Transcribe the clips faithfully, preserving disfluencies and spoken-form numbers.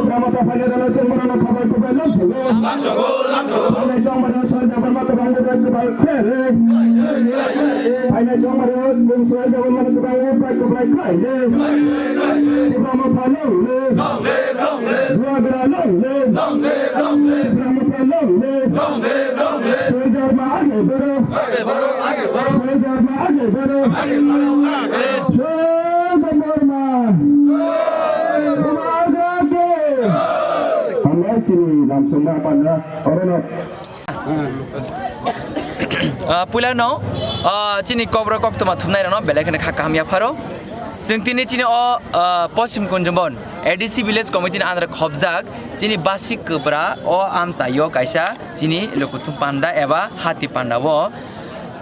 Rama ta phai jana chwng bono khabai kubai lamsogo. Lamsogo, lamsogo. Phai jana chwng bono soi jabar ma kwbang kubai kubai khaire. Phai jana chwng bono chwng soi jabar ma kwbang kubai kubai khaire. Rama pha long le. Long live, long live. Dua gra long le. Long live, long live. Rama pha long le. Long live, long live. Soi jabar ma age boro. Age boro, age boro. Soi jabar ma age boro. Age boro, age boro. Soi jabar ma. Hambai chini lamsongma panda orono. Ah, puila no, ah, chini kokborok koktwma thumnai rokno belai kheno kha kaham yapharo. Chwng tini chini o, ah, Poschim Kunjambon A D C Village Committee ni under khobjak chini Basik Kwbra o amchaio kaisa chini lukuthum panda eba hati panda o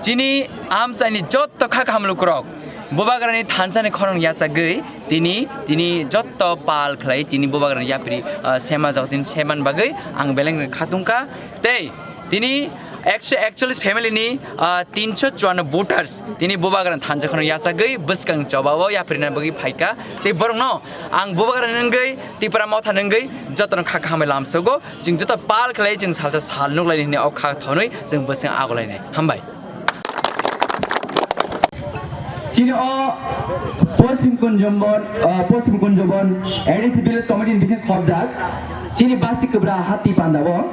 chini amchaini jotto kha kaham lukurok Bubagrani thansani khorang yachagwi tini, tini jotto pal khlai tini Bubagrani yapri, ah, sema jao tini seman bagwi ang beleng khatungkha. Tei tini ekso ekchollis family ni, ah, tinso chuanno voters tini Bubagrani thansa khorang yachagwi bwskang chobao yaprina bagwi phaikha. Tei borokno ang Bubagrani wngwi Tipra Motha wngwi jotono kha kaham lamsogo. Chwng joto pal khlai chwng salsa sal nuklaini hwnwi o kha thonwi chwng bwswng agulaini. Hambai. Chini o Poschim Kunjambon, ah, Poschim Kunjambon A D C Village Committee ni bising khobjak chini Basik Kwbra hati panda o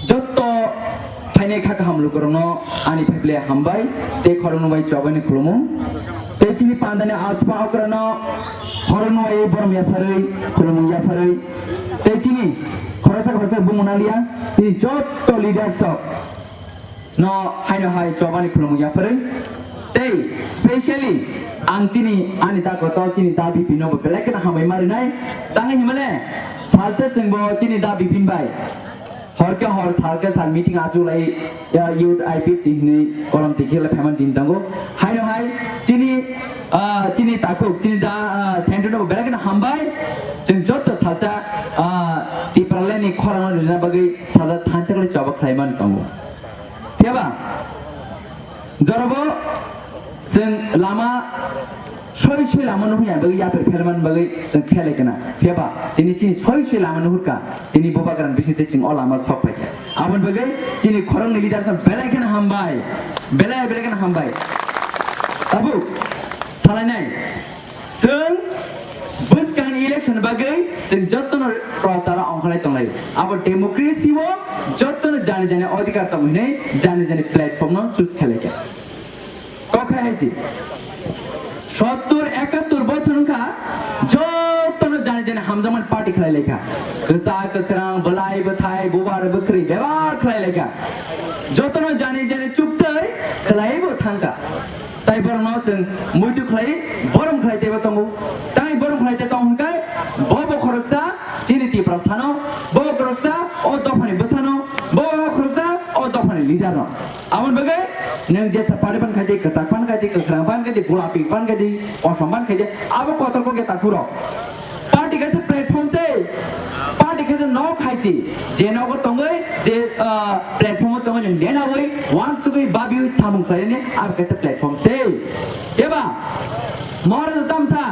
jotto phainai kha kaham lukurokno ani phaible hambai tei khoroknwi bai chobani khulumu. Tei chini pandani aspa okrano khoroknwi bai borom yapharwi khulumu yapharwi tei chini khoroksa khoroksa bumung naliya tini jotto leaders rok no haino hai chobani khulumung yapharwi. Tei specially ang chini ani da koto chini da bipino bo belai kheno hambai marinai. Tangwi himale salsa chwngbo chini da bipin bai horke hor salke sal meeting achu lai ya youth I P T hinwi kolom tikhe lai phaimani din tango. Haino hai chini, ah, chini takhuk chini da, ah, center no bo belai kheno hambai. Chwng jotto salsa, ah, Tipralandni khorang rina bagwi salsa thansa khlai choba khlai man tongo. Phiyaba jorabo chwng lama soi soi lama nukya bagwi yapri phelman bagwi chwng khelai kana. Phiyaba tini chini soi soi lama nuhurka tini Bubagrani bisingtwi chwng o lama sok phaikha. Aboni bagwi chini khoroknwi leaders no belai kheno hambai. Belai belai kheno hambai. Tabuk salainai. Chwng bwskangni election bagwi chwng jotono procharo ongkholai tonglai. Abo democracy o jotono jani jani odhikar tongo hinwi jani jani platform no choose khlaikha. Kok hai hai si. Sottor ekattor bosor wngkha jotono jani jani hamjakmani party khlai laikha. Kwchak kwkhrang, bwlai bwthai, bubar bwkrwi bebak khlai laikha. Jotono jani jani chuktwi khlaibo thangkha. Tai borokno chwng muitu khlai, borom khlai teibo tongo. Tai borom khlai tei tong hwnkhe, bo bo khoroksa chini Tiprasano, bo bo khoroksa o dophani bwsano, bo bo khoroksa o dophani leaderno. Aboni bagwi nwng jesa party ban khai di, kwchak ban khai di, kwkhrang ban khai di, gulapi ban khai di, kosom ban khai di, abo kotor kok ya takhurok. Party kaisa platform se, party kaisa nok hai si, je nogo tongwi, je, ah, platform o tongwi nwng nenawi, wansugwi, babiwi samung khlaini, abo kaisa platform se. Eba, Maharaja tamsa,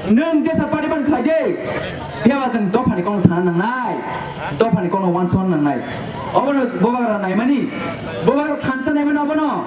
nwng jesa party ban khlai de, phiya ba chwng dophani kok sana nangnai, dophani kokno wansukna nangnai. Obono Bubagra naimani, Bubagra thansa naimani obono.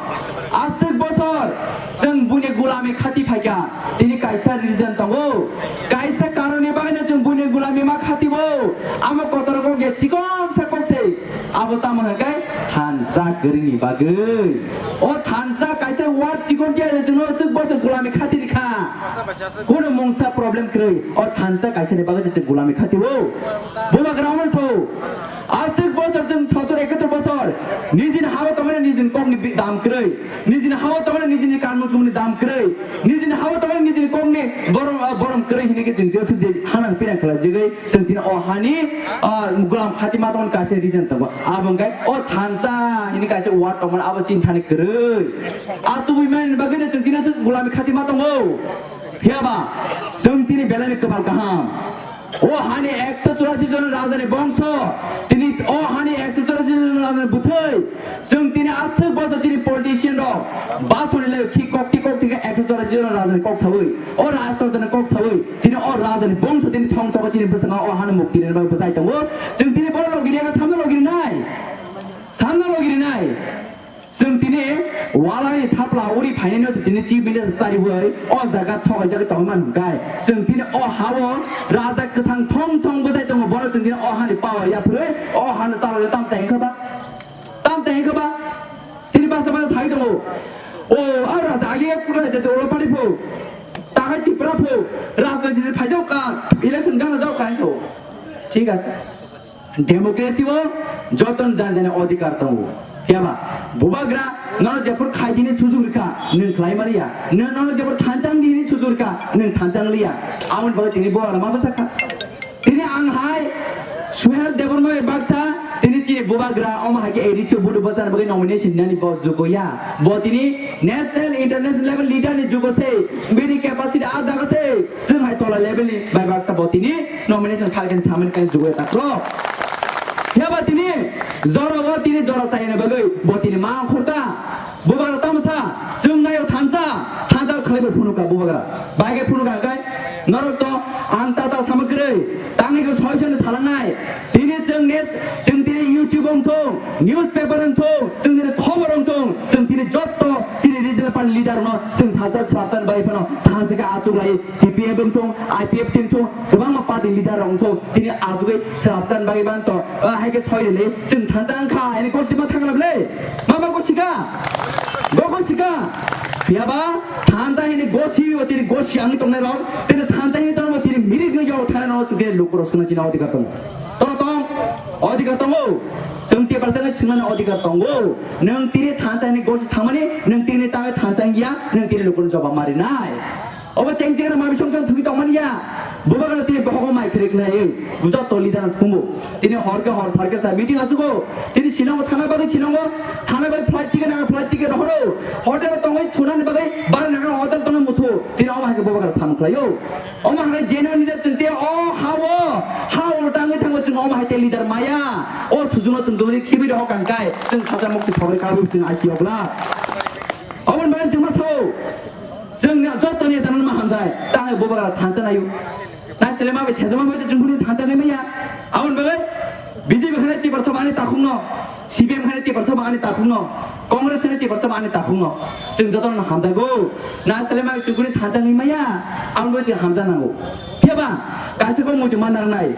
Aswk bosor chwng buini gulami khati phaikha, tini kaisa reason tongo. Kaisa karonni bagwino chwng buini gulami ma khatibo. Amo kotor kok ya chikon sa kok se. Abo tamo hwnkhe thansa kwrwini bagwi. O thansa kaisa ward chikon ya chwngno aswk bosor gulami khati rikha. Kuno mungsa problem kwrwi. O thansa kaisani bagwi chwng gulami khatibo. Bubagra omono sao. Aswk bosor chwng sottor ekattor bosor nijini hao tongmani nijini kokni bi-, dam kwrwi, nijini hao tongmani nijini kanmung chumungni dam kwrwi, nijini hao tongmani nijini kokni borom, ah, borom kwrwi hinwi khe chwng jesa je hanang pinang khlai jigwi chwng tini o hani, ah, gulam khati ma tongmani kaisa reason tongo. Abo hwnkhe o thansa hini kaisa ward tongmani abo chini thani kwrwi. A tubui mani bagwi chwng tini aswk gulami khati ma tongo. Phiya ba chwng tini belai ni kwbal kaham. O hani ekso churashi jon rajani bongso, tini o hani ekso churashi jon rajani bwthwi, chwng tini aswk boso chini politician rok basoni lai khi kok ti kok ti ekso churashi jon rajani kok sawi, o rajtantro ni kok sawi, tini o rajani bongso tini thong thok chini bwskango o hani mukti rwna bagwi bwchai tongo. Chwng tini bono logi rwya samno logi rwnai, samno logi rwnai. Chwng tini walani thapla uri phainai no se tini chief minister chariwi o jaga thogaijagwi tongma hwnkhai. Chwng tini o hao raja kwthang thong thong bwchai tongo, bono chwng tini o hani power yaphurwi o hano chalogwi tamsa hwnkha ba? Tamsa hwnkha ba? Tini basa basa sai tongo. O, a raja age pura jete oro pari pho. Takai Tripura pho. Rajniti phaijak ka, election gana jak ka hinso. Thik ase. Democracy o joton jan jani odhikar tongo. Phiya ba, bubagra, nono jephru khai dini sujug rikha, nwng khlai maliya. Nono jephru thanchang dini sujug rikha, nwng thanchang liya. Aboni bagwi tini bubagra ma bwsakha. Tini ang hai Suhel Debbarma bai baksa, tini chini bubagra, omo hai khe A D C o budu bwsani bagwi nomination nani bo jugoya. Bo tini national, international level leader ni jugo se, bini capacity a jaga se, chwng hai tola level ni bai baksa bo tini nomination file khe samani khe jugo ta pro. Phiya ba tini jora bo tini jora chayani bagwi bo tini ma khurka. Bubagra tamsa, chwng nayo thansa, thansa khlai bo phunuka bubagra. Bai khe phunuka kai, norok to ang ta ta sama kwrwi, tangni khe soi soi salangnai. Tini chwng nes, chwng tini YouTube wng thung, newspaper wng thung, chwng tini khobor wng thung, chwng tini jotto chini regional party leader no chwng sajak sajak bai phano thansa khe achuk lai. T P F wng thung, I P F wng thung, kwbangma party leader rok wng thung, tini achugwi swrapchan bagwi manto, ah, hai khe soi rwli, chwng thansa wng kha, haini korsima thang rwli, ma ma korsika, go korsika, phiya ba thansa hini gosi, o tini gosi ang tongnai rok, tini thansa hini tongmo tini mirik no yau thana no chwng tini lukurok swngna chini odhikar tongo. Toro tong, odhikar tongo, chwng tiprasa wngwi swngmani odhikar tongo, nwng tini thansa hini gosi thangmani, nwng tini ta thansa wngya, nwng tini lukurok jobab ma rinai. Obo cheng cheng ma bisong chong thwi tongmani ya. Bubagra tini bohogo mai khrek nai. Buja toli dan thumbo. Tini hor ke hor, sar ke sar meeting asugo. Tini sinongo thana bagwi sinongo. Thana bagwi flight ticket na flight ticket horo. Hotel tongwi thunani bagwi bar naga hotel tongwi muthu. Tini omo hai khe bubagra sam khlaio. Omo hai jeno ni chwng te o hao. Hao tangwi thango chwng omo hai te leader maya. O sujuno chwng dori khibi rok kangkai. Chwng saja mukti thogri kabu chwng aisi ogla. Obon bagan chwng ma sao. Chwng ni joto ni tangma hamjai, tang bubagra thansa nayo. Na sele ma bai sejama bai chwng buni thansa nai maya. Aboni bagwi B J P khane tiprasa bani takhung no, C P M khane tiprasa bani takhung no, Congress khane tiprasa bani takhung no. Chwng joto no hamjago. Na sele ma bai chwng buni thansa nai maya. Aboni bagwi chwng hamja nango. Phiya ba, kaisa ko muitu ma nang nai.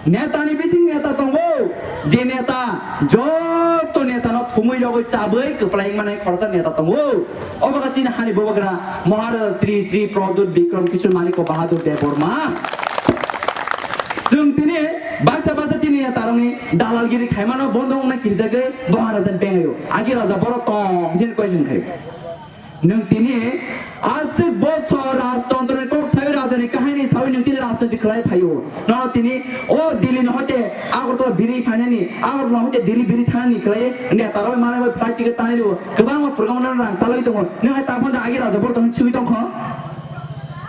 Neta ni bising neta tongo, je neta joto neta no thumui rogwi chabwi kwplai wngmani khoroksa neta tongo. Obo khe chini hani bubagra Maharaja Shri Shri Pradyut Bikram Kishore Manik Bahadur Debbarma. Chwng tini baksa baksa chini neta rokni dalalgiri khaimano bondo wngna kirjagwi Maharaja bengayo. Agi raja borok tong jin question khai. Nwng tini aswk bosor rajtantro ni kok sawi rajani kahini sawi nwng tini rajniti khlai phaio. Nono tini o Delhi no hoite Agartala biri phainani, Agartala hoite Delhi biri thanani khlai neta rok manai bai flight ticket tanai rwo. Kwbangma program no rang chalai tongo. Nwng hai taphanda agi raja borok tong swi tongkho.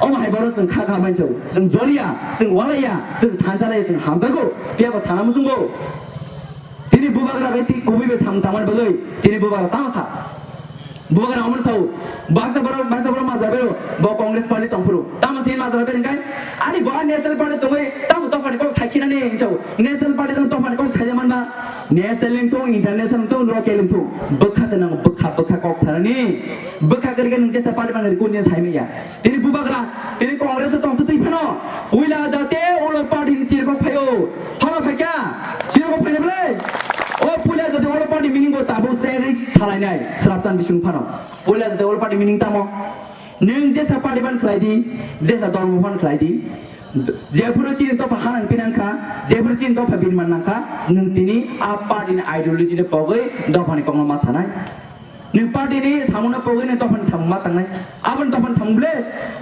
Omo hai borok chwng kha kha manchao. Chwng joliya, chwng walaiya, chwng thansa lai, chwng hamjago. Phiya bo sana muchungo. Tini bubagra bai twi kubui bai samung tangmani bagwi tini bubagra tamo sa. Bubagra omo sao, baksa borok, baksa borok ma jabai rw, bo Congress party tongphuru. Tamo se ma jabai rw kai? Ani bo National Party tongwi tamo dophani kok sakhinani hinsao. National Party tong dophani kok saida manba. National wngthung, international wngthung, local wngthung. Bwkha se nango, bwkha, bwkha kok sanani. Bwkha kwrwi khe nwng jesa party mangri kuni saimanya. Tini bubagra, tini Congress o tongtwtwi phano, puila jate ulo party ni chirkok phaio. Phano phaikha, chirkok phaina bwle. O puila jate ulo party meaning bo tabuk se ri salainai, swrapchan bising phano. Puila jate ulo party meaning tamo? Nwng jesa party ban khlai di, jesa dol bo ban khlai di. Jephuru chini dopha hanang pinang kha, jephuru chini dopha birman nang kha, nwng tini a party ni ideology ni pogwi dophani kokno ma sanai. Nwng party ni samungno pogwi nwng dophani samung ma tangnai. Aboni dophani samung ble.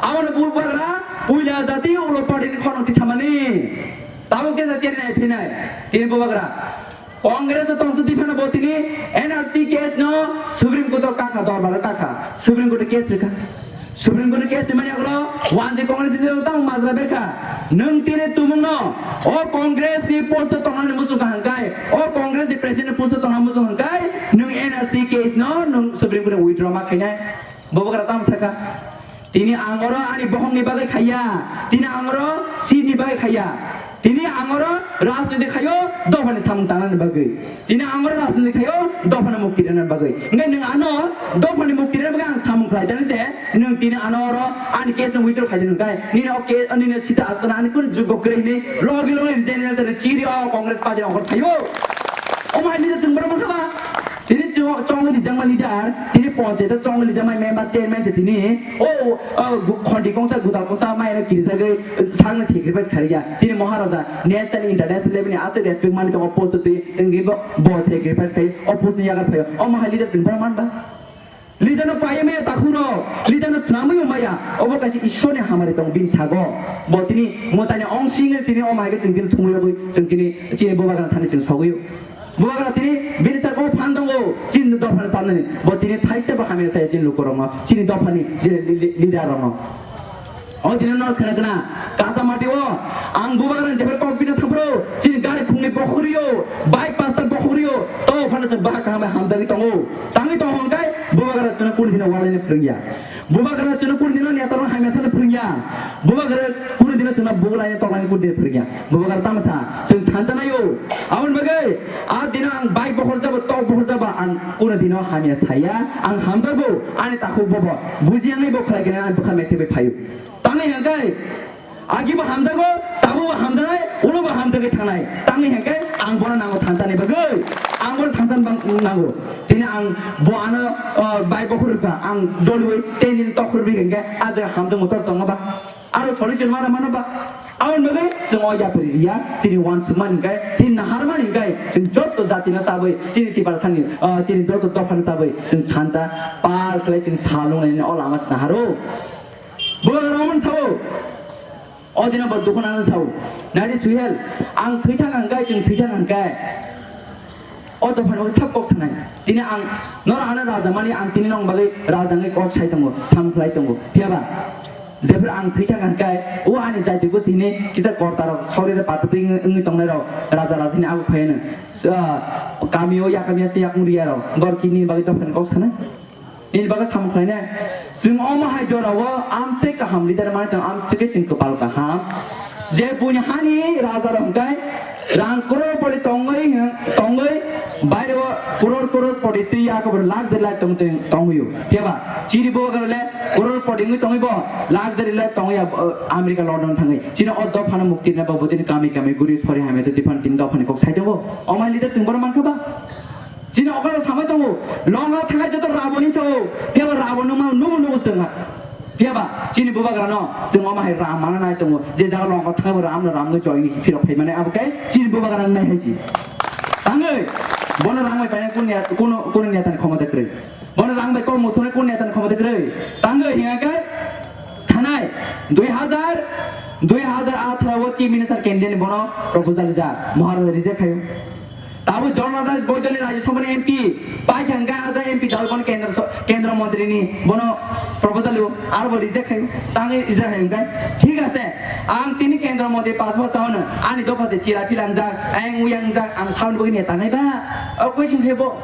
Aboni bubagra puila jati ulo party ni khorang ti samani. Tabuk kesa cherni ai phinai. Tini bubagra Congress o tongtwtwi phano bo tini N R C case no Supreme Court o kakha, dorbar o kakha. Supreme Court o case rikha. Supreme Court ni case ni mani agro, wanji Congress ni tang majra berkha. Nwng tini tumung no, o Congress ni post o tongnani muchung ka hangkai, o Congress ni president ni post o tongna muchung hangkai, nwng N R C case no, nwng Supreme Court ni withdraw ma khainai. Bobo kara tam saka. Tini ang oro ani bohong ni bagwi khaiya, tini ang oro seat ni bagwi khaiya. Tini ang oro rajniti khaio dophani samung tangnani bagwi. Tini ang oro rajniti khaio dophani mukti rwnani bagwi. Hingke nwng ano dophani mukti rwna bagwi ang samung khlai tani se, nwng tini ano oro ani case no withdraw khai tani hwnkhe, nini o case, nini sita aktana ani kun jugo kwrwi hwnwi logi logi resign rwna tani chiri o Congress party ongkhor khaio. Omo hai leader chwng borok mankha ba? Tini chong, chong ni jangma leader, tini ponchayat o chong ni jangma member chairman se tini. O, o, gu-, khonti kongsa, guda kongsa, mai no kirijagwi, sakno sacrifice khariya. Tini Maharaja, national, international level ni aswk respect mani tongo post twi, wngwi bo, bo sacrifice khai, o post ni yagar phaio. O mahai leader chwng bono man ba? Leader no paiya maya takhuk rok, leader no swnamwi maya, obo kaisa Ishwar ni hamari tongo bini sago. Bo tini mwtai ni ong sing tini o mahai khe chwng tini thumwi rogwi, chwng tini chini bubagra thani chwng sogwi. Bubagra tini bini saka o phan tongo, chini dopha ni samnani. Bo tini thaisa bo hamya saya chini lukurokno, chini dophani li-, li-, li-, leader rokno. O dino no khna khna, kasa mati o, ang bubagra jephar kok bina thapro, chini gari khungni bokhrio, bike pasta bokhrio, to phana se bahak kaham hamjagwi tongo. Tangwi tongo hwnkhai, bubagra chwngno kunu dino walaina phwrwngya. Bubagra chwngno kunu dino netarok hamya sana phwrwngya. Bubagra kunu dino chwngno buglaina toklaina kunu dino phwrwngya. Bubagra tamsa, chwng thansa naio. Aboni bagwi, a dino ang bike bokhor jabo, tok bokhor jabo, ang kunu dino hamya saya, ang hamjago, ani takhuk bobo. Buji ang bo khlai kene ang bwkha mekte bai phaio. Tangwi hangkai, agi bo hamjago, tabo bo hamjanai, ulo bo hamjagwi thangnai. Tangwi hangkai, ang bono nango thansa ni bagwi, ang bono thansa ni bang-, nango. Tini ang bo ano, o, bike bokhor rwkha, ang joliwi, tei nini tok khurbi hangkai, a jaga hamjak motor tongo ba? Aro solution mana mano ba? Aboni bagwi chwng o yapri riya, chini uansukmani hwnkhe, chini naharmani hwnkhe, chwng jotto jatino chabwi, chini Tiprasani, ah, chini jotto dophano chabwi, chwng thansa par khlai chwng sal nungnai o lama se naharo. Bo romon sao, o dino bo dukhonano sao, nari Suhel, ang thwi thang hwnkhe, chwng thwi thang hwnkhe. O dophani bagwi sab kok sanai. Tini ang noro ano raja mani, ang tini nong bagwi raja wngwi kok sai tongo, sam khlai tongo. Phiya ba? Jephru ang thwi thang hwnkhe, o ani jaiti gosi hini kisa kortarok, saurire patatwi wngwi, wngwi tongnairok, raja rajani abo phaiano. Ah, kamio yakamya se yakung riyarok, bor kini bagwi dophani kok sanai. Nini bagwi samung khlainai. Chwng omo hai jorao amswk kaham leader manwi tong, amswk khe chwng kwpal kaham. Je buini hani raja rok hwnkhe rang crore poti tongwi, tongwi baireo crore crore poti twi yakobor lakh der lakh tong, tong, tongwio. Phiya ba chini bubagra le crore poti wngwi tongwi bo lakh der lakh tongwi ya, uh, America London thangwi. Chini o dophano mukti rwna bo butini kami kami guri sori hamya twi phano tini dophani kok sai tongo. Omo hai leader chwng bono mankha ba? Chini okoro samai tongo, longa thangai joto Rabon hinwi sao, phiya ba Rabon nungma nubo nubo chwng ha. Phiya ba chini bubagrano chwng omo hai ram mana nai tongo, je jaga longa thangai bo ramno ramno join phirok phai mane abo khe chini bubagrano nai hai si. Tangwi bono rang bai paina kun ne-, kuno, kuno netani khomota kwrwi. Bono rang bai kok muthunai kun netani khomota kwrwi. Tangwi hinga khe thanai dui hazar, dui hazar atharo o Chief Minister candidate bono proposal rijak, Maharaj reject khaio. Tabuk Janata Dal Boidoni Rajya Sabha ni M P, pai khe hwnkhe ah jaga M P dal bono kendra so-, kendra montri ni bono proposal o, aro bo reject khai, tangwi reject khai hwnkhe, thik ase, ang tini kendra montri pas bosor ano ani dopha se chila philangjak, ayang uyangjak, ang sauni bagwi neta nai ba? O question khe bo,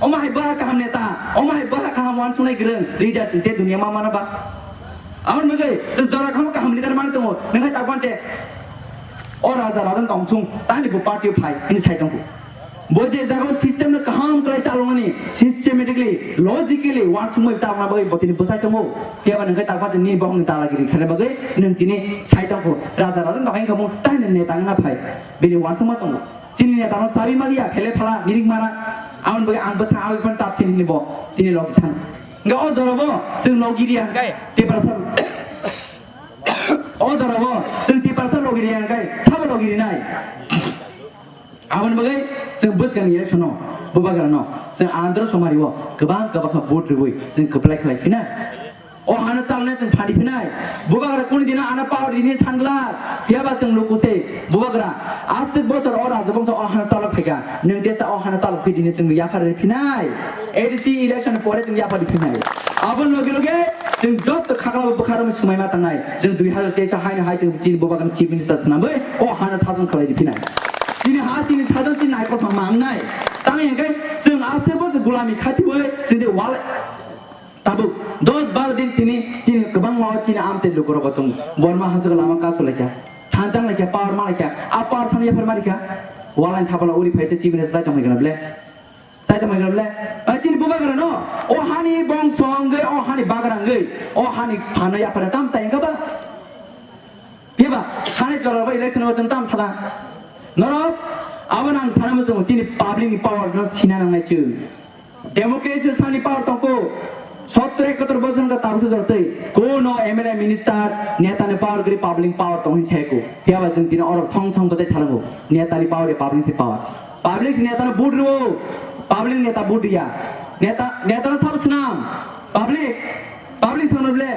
omo hai ba kaham neta, omo hai ba kaham uansuknai kwrwng leader sing te dunia ma mana ba? Aboni bagwi chwng jora kaham kaham leader mani tongo, nokha tabuk se o raja raja tong sung tani bo party o phai hini sai tongo. Bo je jaga o system no kaham kwlai chaloknani, systematically, logically uansukmai chalokna bagwi bo tini bwsai tongo. Phiya ba nokha tabuk se ni bohong ni dalagiri khaina bagwi nwng tini sai tongo. Raja raja tong hai khamu tani neta wngna phai bini uansukma tongo. Chini neta no chabi maliya, phele phala, mirik mara. Aboni bagwi ang bwsa aboni phano chap sini hini bo tini log san. Hingke o jora bo chwng logiri hingke Tiprasa. O jora bo chwng Tiprasa logiri hingke sabo logiri nai. Aboni bagwi chwng bwskang election no, bubagra no, chwng Andhra somari o kwbang kwbang kha vote rwui chwng kwplai khlai phinai. O hano chalnai chwng phadi phinai. Bubagra kunu dino ano power dini sangla. Phiya ba chwng luku se. Bubagra aswk bosor o raja bongso o hano chalok phaikha. Nwng tesa o hano chalok phi dini chwng yaphar ri phinai. A D C election pore chwng yaphar ri phinai. Aboni loge loge chwng joto khaklao bwkharokno swmai ma tangnai. Chwng dui hazar teis o haino hai chwng chini bubagrano chief minister swnamwi o hano sason khlai riphinai. Chini ha, chini sason, chini naikolphang ma wngnai. Tamni hwnkhe chwng aswk bo gulami khatiwi chwng de wal tabuk dos baro din tini chini kwbangma o chini amchai lukurok tongo. Borma hachwk lama kasu laikha. Thansa wng laikha, power ma laikha. A power sani yaphar ma rikha. Walani thapalo uri phai tei chief minister chai tongmani gana ble. Chai tongmani gana ble. A chini bubagrano o hani bongso wngwi, o hani bagra wngwi, o hani phano yaphar tam sai wngkha ba. Phiya ba, thani jora ba election o chwng tam sana. Norok, abo nang sana muchungo chini public ni power no sina nangnai chwng. Democracy sani power tongko. Sotro ekator bosor wngkha tabukse jortwi. Kono M L A minister, neta ni power gri public power tong hin seko. Phiya ba chwng tini oro thong thong bwsai salango. Neta ni power ya public si power. Public si neta no vote rwo. Public neta vote ya. Neta, neta no sab swnam. Public, public swnam no ble.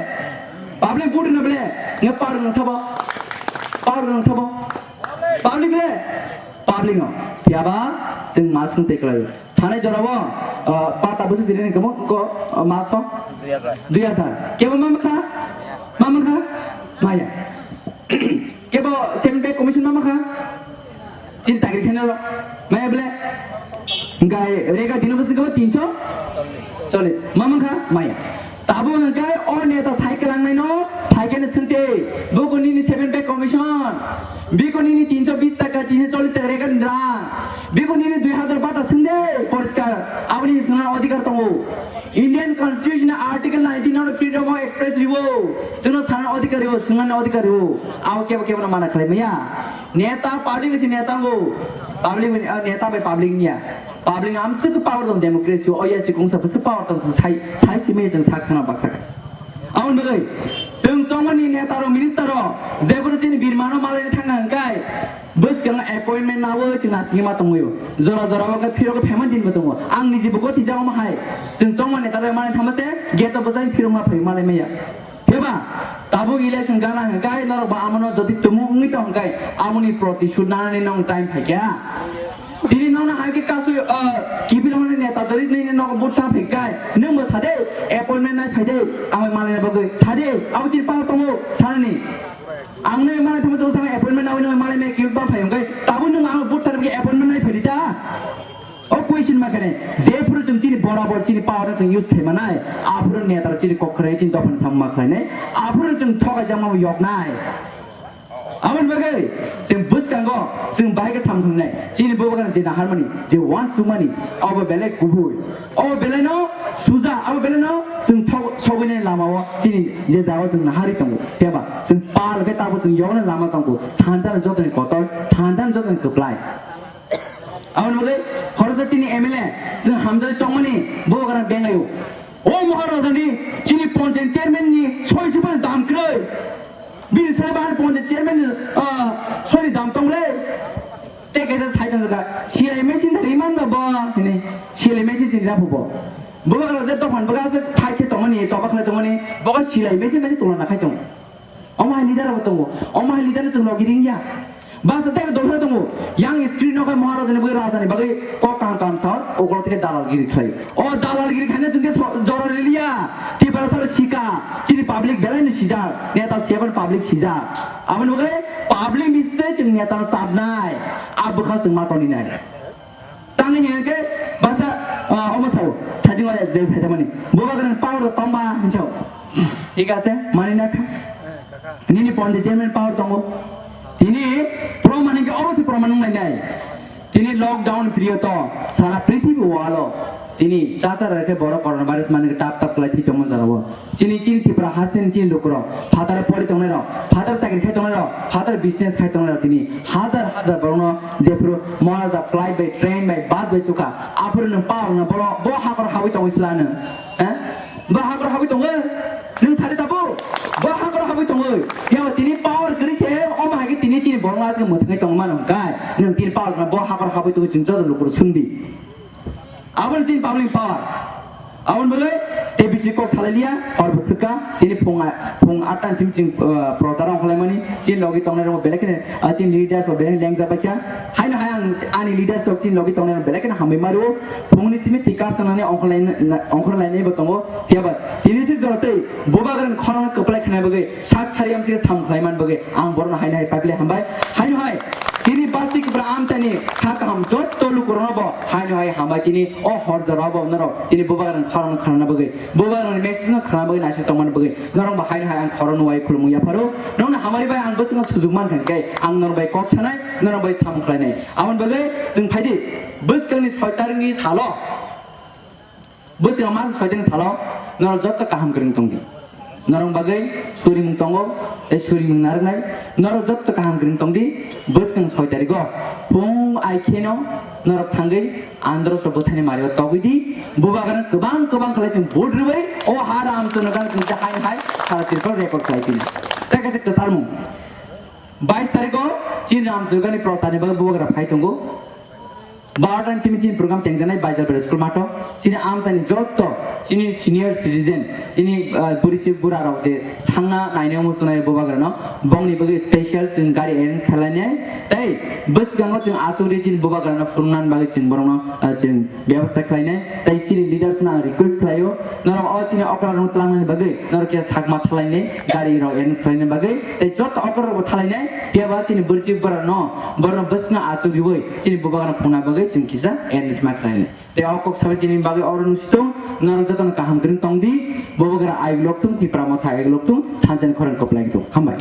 Public vote no ble. Nge power no sabo. Power no sabo. Public le, public no. Phiya ba chwng ma swng tei kwlai. Thanai jora o, ah, pata busi jini ni kamo ko, ah, maso? Dui hazar. Dui hazar. Kebo ma makha? Ma makha? Maya. Kebo seven pay commission ma makha? Chini chakri kheno maya ble. Gai rega dino busi kamo tinso? Chollis. Ma makha? Maya. Tabuk hwnkhe o neta cycle wngnaino phaikhe no swngte, buko nini seven pay commission, biko nini tinso bis taka, tinso chollis taka regan rang, biko nini dui hazar bata swngde poriskar, aboni swngna odhikar tongo. Indian Constitution Article nineteen no freedom of express riwo, chwngno sana odhikar riwo, swngna odhikar riwo, abo kebo kebo no mana khlai maya. Neta public si neta ngo, public, ah, neta bai public niya. Public amswk power tong democracy o, oya si kungsa bwswk power tong sai, sai simi chwng sak sana baksa kha. Aboni bagwi chwng chongmani neta rok, minister rok, jeboro chini birmano malaina thangna hwnkhe bwskango appointment nawi chwng naisingwi ma tongwi o. Jora jora o khe phirok phaima din bo tongo. Ang niji bo goti jagoma hai. Chwng chongmani neta rok malaina thangma se gate o bwsai phirok ma phai malai maya. Phiya ba, tabuk election gana hwnkhe norok bo amono jodi tumung wngwi tong hwnkhe, amoni protishud nanani nong time phaikha. Tini nokno hai khe kasui, ah, kiphilmani neta jodi nini nogo vote sa phaikha, nwng bo sade, appointment nai phaide, ang malai bagwi sade, abo chini power tongo, sanani. Ang nai malai thangma chwng sana appointment nawi nai malai me kiphil ba phai hwnkhe, tabuk nwng ano vote sa appointment nai phaidi ta? O question ma khane, jephuru chwng chini borabor chini power no chwng use khai manai, aphuru neta rok chini kok khwrai chini dophani samung ma khlainai, aphuru chwng thokai jama yoknai. Aboni bagwi chwng bwskango chwng bahai khe samung khlainai, chini bubagrano je naharmani, je wansukmani, obo belai kubui, obo belai no suja, abo belai no chwng thok sogwinani lama o chini je jaga o chwng naharwi tongo, phiya ba chwng pal khe tabuk chwng yoknani lama tongo, thansa no jotoni kotor, thansa no jotoni kwplai. Aboni bagwi khoroksa chini M L A chwng hamjagwi chongmani bubagrano benglaio. O Maharajani chini panchayat chairman ni soi sibani dam kwrwi. Bini sai bahar panchayat chairman ni, ah, soi ni dam tongle. Te kaisa sai tong jaka, silai machine da riman ba bo, hini silai machine sin rapu bo. Bubagra je tophan bubagra se phai khe tongmani, choba khlai tongmani, bo silai machine machine tongna khai tong. Omo hai leader bo tongo. Omo hai leader chwng logi ringya. Basa tei dophra tongo. Yang screen no khai Maharajani bagwi, Rajani bagwi kok kaham kaham sao, okolo theke dalalgiri khlai. O dalalgiri khaina chwng khe so-, jora liya. Tiprasa sika, chini public belai no sijak. Neta siyaban public sijak. Aboni bagwi public mistake chwng neta no sabnai. A bwkha chwng ma toni nai. Tangwi hwnkhe basa, ah, omo sao, thajingo je saijamani. Bubagrani power tongma hinsao. Thik ase, mani na kha. Nini panchayat chairman power tongo. Tini proman hwnkhe obosoi proman wnglainai. Tini lockdown period o sara prithibi walo tini chachara khe borok coronavirus mani tap tap khlai thwi tongma jagao. Chini, chini Tripura hasteni chini lukurok, phataro pori tongnairok, phataro chakri khai tongnairok, phataro business khai tongnairok tini hajar hajar borokno jephuru Maharaja flight bai, train bai, bus bai tukha, aphuru nwng pa rwna boro bo hakor habwi tongwi sla nwng, eh? Bo hakor habwi tongo, nwng sadi tabuk? Bo hakor habwi tongo. Phiya tini power kwrwi se, omo hai khe tini chini borokno aswk mwthangwi tongma nang kai. Nwng tini power rwna bo hakor habwi tongwi chwng joto lukur sungdi. Aboni chini public power. Aboni bagwi tei Bisi kok salai liya, hor bo thwkha, tini phung a-, phung atta ni simi chwng, uh, prochar ongkhorlaimani, chini logi tongnai rok belai kheno, uh, chini leaders rok belai kheno lengjak bai kha. Haino hai ang ani leaders rok chini logi tongnai rok belai kheno hambai ma rwo. Phungni simi tikar sanani ongkhorlaina-, ongkhorlainai bo tongo. Phiya ba tini sik jora tei bubagrani khorang kwplai khaina bagwi sak thari amsike sam khlaiman bagwi ang borokno haino hai pipeline hambai. Haino hai chini basi kwpra amchaini kha kaham jotto lukurokno bo haino hai hambai tini o hor jora bo norok tini bubagrani khorang khanana bagwi. Bubagrani message no khna bagwi naisik tongmani bagwi norok bo haino hai ang khorokno uai khulumung yapharo. Nokni hamari bai ang bwswkno sujuk mankha hwnkhe ang norok bai kok sanai, norok bai samung khlainai. Aboni bagwi chwng phaidi bwskangni soi tarikni salo, bwskang mas soi tarikni salo norok jotto kaham kwrwng tongdi. Norok bagwi surimung tongo, tei surimung narwknai. Norok jotto kaham kwrwng tongdi, bwskang soi tarigo phung ai kheno norok thangwi Andhra so bwthani mario togwi di, bubagrano kwbang kwbang khlai chwng vote rwwi o ha Ramchandra Gana chwng ta hai hai sara Tripura record khlai pina. Tei kaisa kwcharmung, bais tarigo chini Ramchandra Gana ni procharni bagwi bubagra phai tongo. Barota ni simi chini program chengjaknai Baijalpara school matho. Chini amsani jotto chini senior citizen, chini, ah, bwrwi chwk bura rok je thangna naina muchungnai bubagrano bongni bagwi special chwng gari arrange khlainai. Tei bwskango chwng achukdi chini bubagrano phunuknani bagwi chwng borokno, ah, chwng bebostha khlainai. Tei chini leaders no ang request khlaio, norok o chini okra rok tlangnani bagwi norok khe sakma thalainai, gari rok arrange khlainani bagwi. Tei jotto okra rok bo thalainai, phiya ba chini bwrwi chwk bura no, borokno bwskano achuk riwi chini bubagrano phunukna bagwi chwng kisa arrange ma khlainai. Tei o kok sabai tini bagwi oro nung situng, norok jotono kaham kwrwng tongdi, bubagra aigulok thung, Tipra Motha aigulok thung, thansa ni khorang kwplai thung. Hambai.